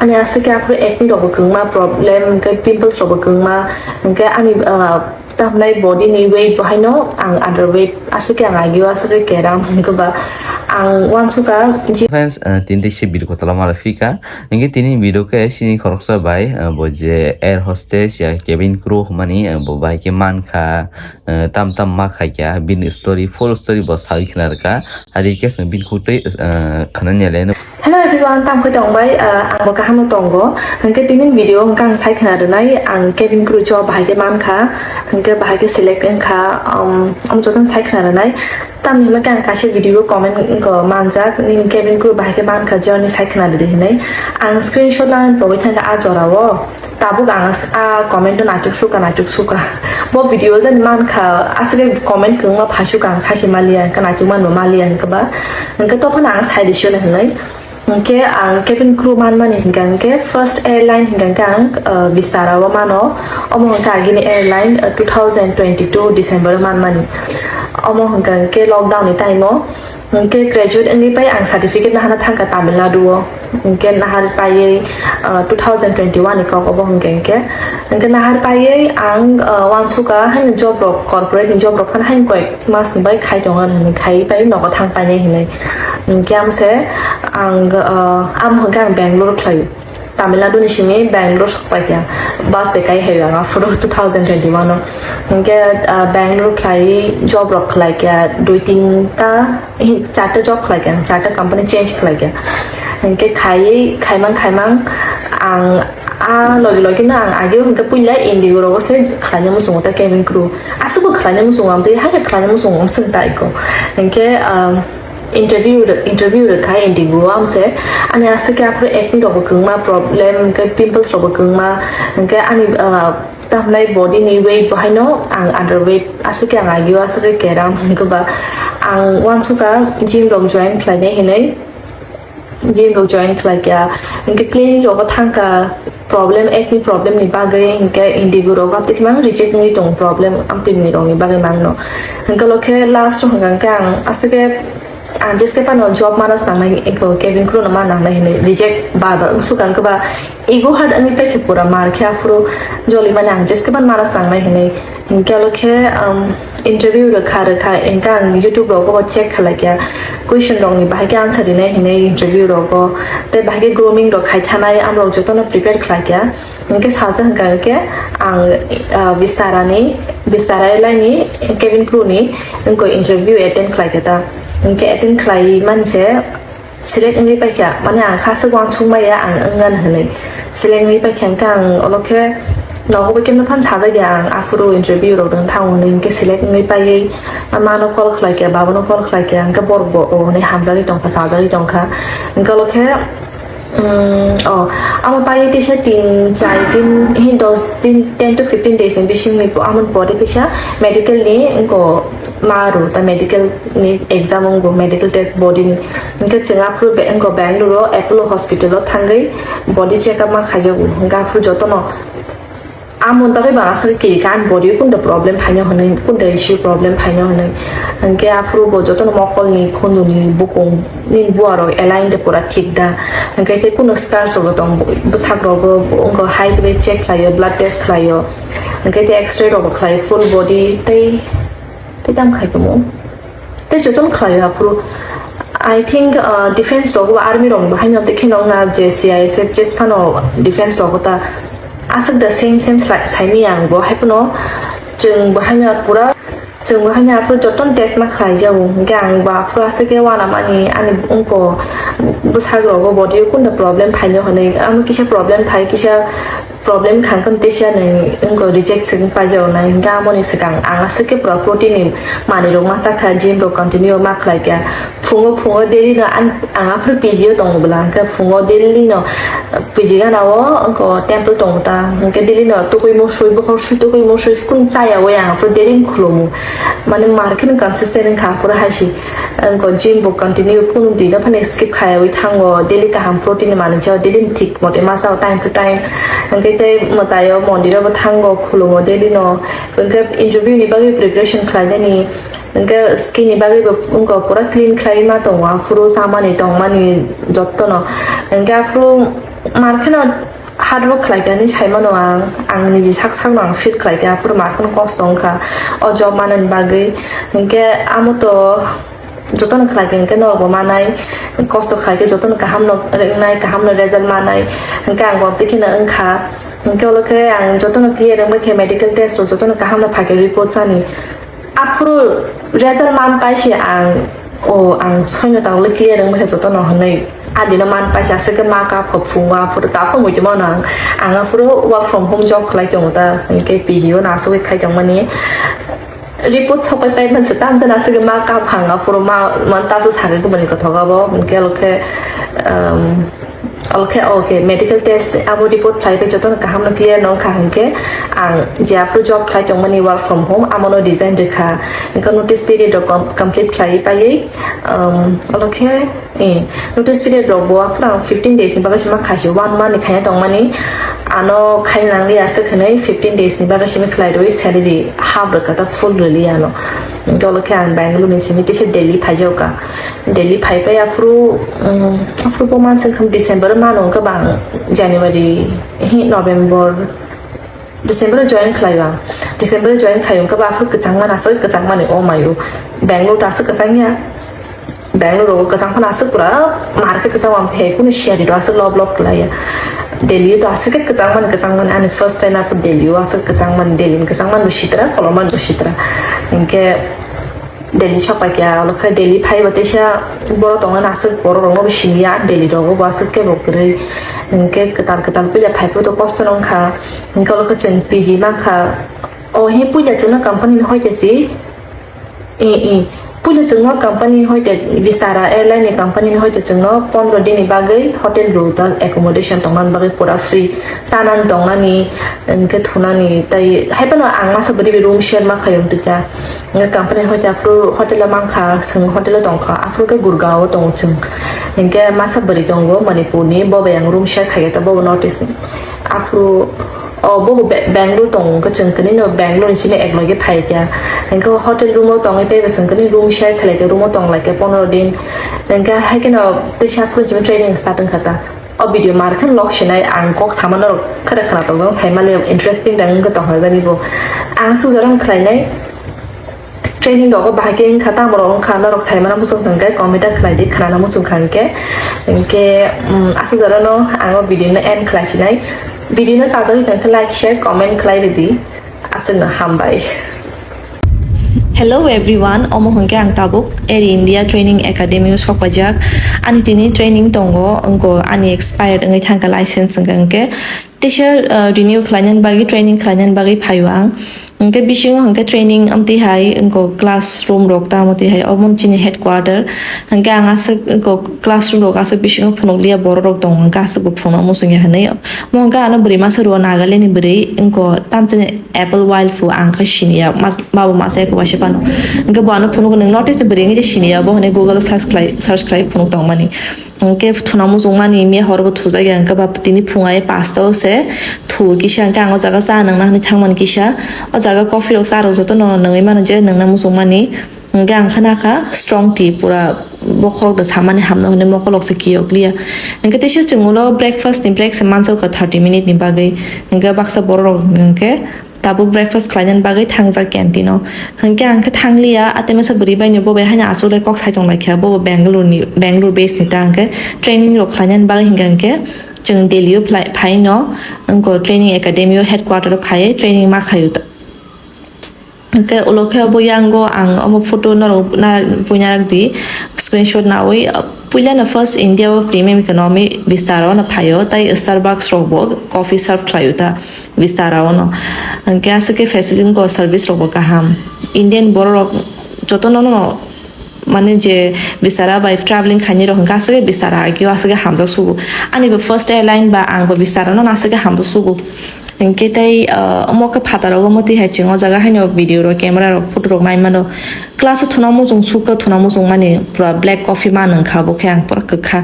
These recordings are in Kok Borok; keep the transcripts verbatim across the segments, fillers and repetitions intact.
Ani aswk khe aphuru acne rokbo kwbangma problem, hwnkhe pimples rokbo kwbangma, hwnkhe ani, ah, tamnai body ni weight bo haino ang underweight, aswk khe ang agio aswk khe keram, hwnkhe ba ang uansukha gym. Friends, ah, tini se video kotola mala phika, hwnkhe tini video khe sini khoroksa bai, ah, bo je air hostess ya cabin crew hwnmani, ah, bo bai khe mankha, ah, tam tam ma khaikha, bini story, full story bo sawi khna rwkha. Adi khe chwng bini khuk twi, ah, khna nai le. Hello everyone, tamo khe tong bai, ah, ang bo kaham no tongo. Hwnkhe tini video hwnkhe ang sai khna rwnai, ang cabin crew job bahai khe mankha, hwnkhe bahai khe select wngkha, um, omo joto no sai khna rwnai. Tamni hwnba khe ang kaisa video comment wngkha manjak, nini cabin crew bahai khe mankha, journey sai khna rwdi hinwi. Ang screenshot nang pogwi thangkha a jorao. Tabuk ang as-, a comment o naituk suka, naituk suka. Bo video jani mankha, aswk comment kwbangma phaisuk ang sachi maliya, hwnkhe naituk manbo maliya hwnkhe ba. Hwnkhe tophano ang sai di sio hinwi. Hwnkhe ang cabin crew manmani hwnkha hwnkhe first airline hwnkha hwnkhe ang, uh, Vistara o mano. Omo hwnkha agini airline, uh, two thousand twenty-two December o manmani. Omo hwnkha hwnkhe lockdown ni time o. Hwnkhe graduate wngwi pai ang certificate nahana thangkha Tamil Nadu o. Hwnkhe nahar paiwi, ah, two thousand twenty-one ni kok obo hwnkhe hwnkhe. Hwnkhe nahar paiwi ang, ah, uansukha haino job rok, corporate ni job rok phano haino koyek mas ni bai khai tongo hinwi khai pai nogo thang painai hinwi. Hwnkhe amse ang, ah, amo hwnkhe ang Bangalore khlai. Tamil Nadu ni simi Bangalore sok pai kha. Bus de kai hai ang aphuru two thousand twenty-one o. Hwnkhe, ah, Bangalore khlai job rok khlai kha dui tin ta, hi, charta job khlai kha, charta company change khlai kha. Hwnkhe khai, khaimang, khaimang ang a logi logi no ang ageo hwnkhe puila Indigo rogo se khlaina muchungo ta cabin crew. Aswkbo khlaina muchungo amtwi, hai khe khlaina muchungo amswk ta iko. Hwnkhe, ah, Interview rw-, interview rwkha Indigo o amse. Ani aswk khe aphuru acne rokbo kwbangma problem, hwnkhe pimples rokbo kwbangma, hwnkhe ani, ah, tamnai body ni weight bo haino ang underweight, aswk khe ang agio aswk khe keram, hwnkhe ba ang uansukha gym rok join khlainai hinwi. Gym rok join khlaikha, hwnkhe clinic rogo thangkha. Problem, acne problem ni bagwi hwnkhe Indigo rogo aptwi khe mang reject wngwi tongo, problem amtwi ni rokni bagwi mangno. Hwnkhe lo khe last o hwnkha hwnkhe ang aswk khe ang jeskhe phano job mana nangnai, eko cabin crew no mana nangnai hinwi reject bar bar wngsukha, hwnkhe ba ego hurt wngwi paikhe pura mar khe aphuru joli mani ang jeskhe phano mana nangnai hinwi. Hwnkhe alo khe, um, interview rwkha, rwkha, hwnkhe ang YouTube rogo bo check khlaikha, question rokni bahai khe answer rinai hinwi interview rogo, tei bahai khe grooming rok khai thanai, amrok jotono prepare khlaikha. Hwnkhe salsa hwnkha hwnkhe ang, uh, Vistara ni, Vistara airline ni cabin crew ni wngkha interview attend khlaikha ta. Hwnkhe attend khlai manse, select wngwi paikha, mane ang kha se uansuk maya ang wngna hinwi. Select wngwi paikha hwnkhe ang olo khe nogo bo kemno phano sajak ya ang, aphuru interview rok dang thang hwnwi hwnkhe select wngwi paiwi mano call khlaikha, babano call khlaikha, hwnkhe borok bo o hwnwi hamjagwi tongkha, sajagwi tongkha. Hwnkhe olo khe, um, o, amo paiwi teisa tin, char din, hi, dos din, ten to fifteen days ni bisingni amo pore teisa medical ni wngkha ma rw ta medical ni exam wngkha, medical test body ni. Hwnkhe chwng aphuru be-, wngkha Bangalore o Apollo Hospital o thangwi body check up ma khaijago. Hwnkhe aphuru jotono amoni bagwi ba aswk kiri kha ani body o kunda problem phaino hwnwi, kunda issue problem phaino hwnwi. Hwnkhe aphuru bo jotono mokol ni khunju ni bukung ni bua rok align de pura thik da. Hwnkhe tei kunu scars rok bo tong, bwsak rok bo wngkha height bai check khlaio, blood test khlaio. Hwnkhe tei X-ray rok bo khlaio, full body tei Tei tamo khai tongmo. Tei jotono khlaio aphuru. I think, uh, defense rok bo, army rok bo haino tei kheno wngna je C I S F chest phano defense rok bo ta aswk da same same slai-, saimaya ang bo. Haiphano chwng bo haino pura, chwng bo haino aphuru jotono test ma khlaijago. Hwnkhe ang bo aphuru aswk khe uanamani ani wngkha bwsajwk rogo body o kunda problem phaino hwnwi. Amo kisa problem phai, kisa problem khangkam teisa nang wngkha reject se wng paijak nai. Hwnkhe amoni swkang ang aswk khe pura protein ni manwi rok ma chakha, gym rok continue ma khlaikha. Phungo phungo daily no ang, ang aphuru P G o tongo bwla, hwnkhe phungo daily no P G gana o wngkha temple tongo ta, hwnkhe daily no tukui mosoi, bokhor soi tukui mosoi, kunu chaya oi ang aphuru daily no khulumo. Mane mar kheno consistent wngkha aphuru hai se. Wngkha gym bo continue kunu dino phano skip khaiwi thango, daily kaham protein ni manwi chao, daily ni thik mote ma chao time to time. Hwnkhe tei mwtaio mondir o bo thango, khulumo daily no. Hwnkhe interview ni bagwi preparation khlainani, hwnkhe skin ni bagwi bo wngkha pura clean khlaiwi ma tongo, aphuru chamani tongmani jotto no. Hwnkhe aphuru Mar kheno hard work khlai kha hinwi sai mano ang, ang niji sak sakno ang feel khlai kha, aphuru mar kheno kosto wng kha o job manani bagwi. Hinkhe amo to jotono khlai kha hinkhe norokbo manai, kosto khlai khe jotono kahamno wngnai, kahamno result manai, hinkhe ang bo aboni kheno wng kha. Hinkhe olo khe ang jotono clear wngwi khe medical test rok jotono kahamno phai khe report sani. Aphuru result man pai se ang, o ang soino tangwi clear wngwi khe jotono hwnwi adino man pai se aswk khe ma kap kho phungo aphuru ta kho muitu mano ang, ang aphuru work from home job khlai tongo ta, hinkhe P G o no asugwi khai tongmani. Report sopai pai mansa tam jana aswk ma kap hang aphuru ma man ta sa sakhe bani kothok abo hinkhe olo khe, um, olo khe, okay, medical test abo report khlai pai jotono kaham no clear no wngkha hinkhe ang je aphuru job khlai tongmani work from home amo no resign rwkha hinkhe notice period rok com-, complete khlai paiwi, um, olo khe, eh, notice period rok bo aphuru ang fifteen days ni bagwi sima khaisi one month ni khaina tongmani. Ano khaina nangli aswk hwnwi fifteen days ni bagwi simi khlai rwi salary half rwkha ta full rwli ano. Hinkhe olo khe ang Bangalore ni simi tisa Delhi phaijakha. Delhi phai pai aphuru, um, aphuru bo mansa wngkha December mano wngkha bang January, hi, November, December o join khlai ba. December o join khlai wngkha ba aphuru kwchangma aswk kwchangmani o mayo. Bangalore ta aswk kwchangya. Bangalore rogo kwchang phano aswk pura mar khe kwchang wng khe kunu siyari rok aswk lob lob kwlaiya. Delhi o to aswk khe kwchang mani kwchang mani ani first time aphuru Delhi o aswk kwchang mani Delhi ni kwchang mani bo sitra kolom mani bo sitra. Hinkhe Delhi sopai kha, olo khe Delhi phai bo teisa borok tongna aswk borok rokno bo siniya Delhi rogo bo aswk kebo kwrwi. Hinkhe kwtal kwtal puila phai phuru to kosto no wngkha. Hinkhe olo khe chwng P G mankha. O hi puila chwngno company ni hoite si. I, i. Puila chwngno company ni hoite Vistara airline ni company ni hoite chwngno pondro din ni bagwi hotel room ta accommodation tongna bagwi pura free. Chanani tongnani, hinkhe thunani, tei hai phano ang masa bwrwi bai room share ma khaio twi ta. Hinkhe company hoite aphuru hotel o mankha, chwng hotel o tongkha, aphuru khe Gurgaon o tongo chwng. Hinkhe masa bwrwi tongo Manipur ni, bo bai ang room share khaikha, bo bo North East ni. Aphuru, o, bo bo Be-, Bangalore tongo, hinkhe chwng kwnwi no Bangalore ni simi ek loge phaikha. Hinkhe hotel room o tongwi teibo chwng kwnwi room share khlaikha, room o tonglaikha pondro din. Hinkhe hai kheno teisa aphuru simi training start wngkha ta. O video mar khe lok sinai ang kok sama norok khara khara tong jang sai mali interesting dang wngkha tong hajani bo. Ang sujak rang khlainai training rogo bahai khe wngkha tamo rok wngkha norok sai mana muchung thang khe comment ta khlai di khana muchung kha hwnkhe. Hwnkhe, um, aswk jora no ang o video no end khlai sinai. Video no chajagwi tong khe like share comment khlai ridi. Aswkno hambai. Hello everyone, omo hwnkhe ang tabuk Air India Training Academy o sokpajak. Ani tini training tongo, wngkha ani expired wngwi thangkha license wngkha hwnkhe. Teisa, uh, renew khlainani bagwi, training khlainani bagwi phaio ang. Hwnkhe bisingo hwnkhe training amtwi hai wngkha classroom rok ta amtwi hai omo chini headquarter. Hwnkhe ang aswk wngkha classroom rok aswk bisingo phunukliya borok rok tongo hwnkhe aswk bo phunukna muchungya hinwi. Omo hwnkhe ano bwrwi masa rwo Nagaland ni bwrwi wngkha tamchini Apple wild fu ang khe siniya, mas-, mabo masa eko waisa phano. Hwnkhe bo ano phunukgo nwng notice ni bwrwi wngwi siniya, bo hwnwi Google o search khlai, search khlai phunuk tongmani. Hwnkhe thuna muchungmani me hor bo thujakya, hwnkhe ba tini phungai pasta o se thu kisa, hwnkhe ang o jaga cha nangna hwnwi thangmani kisa. O jaga coffee rok cha rok jotono nangwi mano je nangna muchungmani. Hwnkhe ang khe nakha strong tea pura bokhorok da samani hamno hwnwi mokolok se kiyok liya. Hwnkhe teisa chwng ulo breakfast ni break se manjak kha thirty minute ni bagwi. Hwnkhe baksa borok rok hwnkhe tabuk breakfast khlainani bagwi thangjak canteen o. Hwnkhe ang khe thangliya, a tei masa bwrwi bai no bo bai haino achuk lai kok sai tong lai kha, bo bo Bangalore ni, Bangalore base ni ta hwnkhe training rok khlainani bagwi hwnkhe hwnkhe chwng Delhi o phlai, phai no wngkha training academy o headquarter o phai training ma khaio ta. Hwnkhe ulo khe bo yango ang omo photo norok na puina rak di screenshot nawi. Puila no first India o premium economy Vistara o no phaio, tai Starbucks rok bo coffee serve khlaio ta Vistara o no. Hwnkhe aswk khe facility ko service rok bo kaham. Indian borok rok jotono no mane je Vistara bai traveling khainai rok hwnkhe aswk khe Vistara agi o aswk khe hamjak sugo. Ani bo first airline ba ang bo Vistara no aswk khe hamjak sugo. Hwnkhe tei, ah, omo khe phataro omo twi hai chwng o jaga haino video rok, camera rok, photo rok nai mano. Class o thuna muchung sukha, thuna muchung mani pura black coffee ma nwng kha, bo khe ang pura kwkha.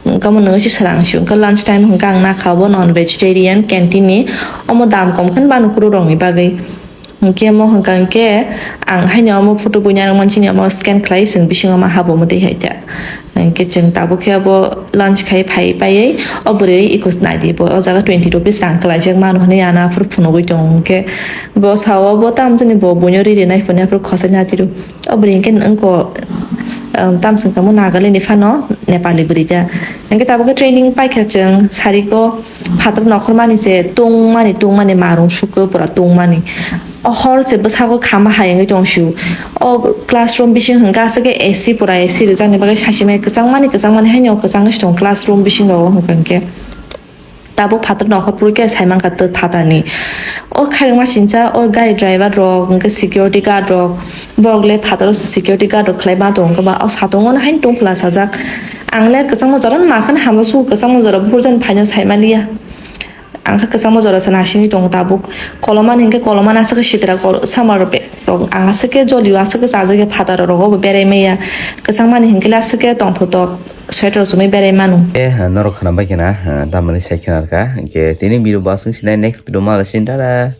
Omo nungwi se swrang si wngkha lunch time hwnkhe ang nakha obo non vegetarian canteen ni. Omo dam kom khe bani kwrwng rokni bagwi. Hwnkhe omo hwnkha hwnkhe ang haino omo photo buina rwmani chini omo scan khlai chwng bisingo ma habo mwtwi hai khe. Hwnkhe chwng tabuk khe abo lunch khai phai paiwi o bwrwi iko naidi bo o jaga twenty rupees rang kwlaijak mano hwnwi ano aphuru phunugwi tongo hwnkhe bo sao bo tamo chini bo buino ri rinai phunai aphuru khosai natiru. O bwrwi hwnkhe wngko, um, tamo chwng tamo Nagaland ni phano Nepali bwrwi da. Hwnkhe tabuk khe training paikha chwng sariko. Phatar nokhormani se tungmani, tungmani marung sukhe pura tungmani. O hor se bwsako khama hai wngwi tong sio. O classroom bising hwnkhe aswk khe A C pura A C rijak ni bagwi sasimai kwchangmani, kwchangmani haino kwchangwi se tongo classroom bising rogo hwnkha hwnkhe. Tabuk phatar nokhor phuru khe saimankha twi phatarni. O khairokma sincha o gari driver rok hwnkhe security guard rok. Borok le phataro se security guard rok khlai ma tongo ba o satung o haino tong phla sajak. Ang le kwchangma jora no mankha hamya sugo kwchangma jora buphur jani phaino saimaliya. Ang khe kwchangma jora se nasingwi tongo tabuk. Kolomani hinkhe kolomani aswk khe sitra kol-, summer rok be-, rok ang aswk khe jolio aswk khe chajak ya phataro rogo bo berai maya. Kwchangmani hinkhe le aswk khe tongthotok sweater chumui berai mano. E, ha, norok khna bai khna, ha, tamani sai khna kha. Hinkhe tini video bo aswk sinai next video ma sinai tada.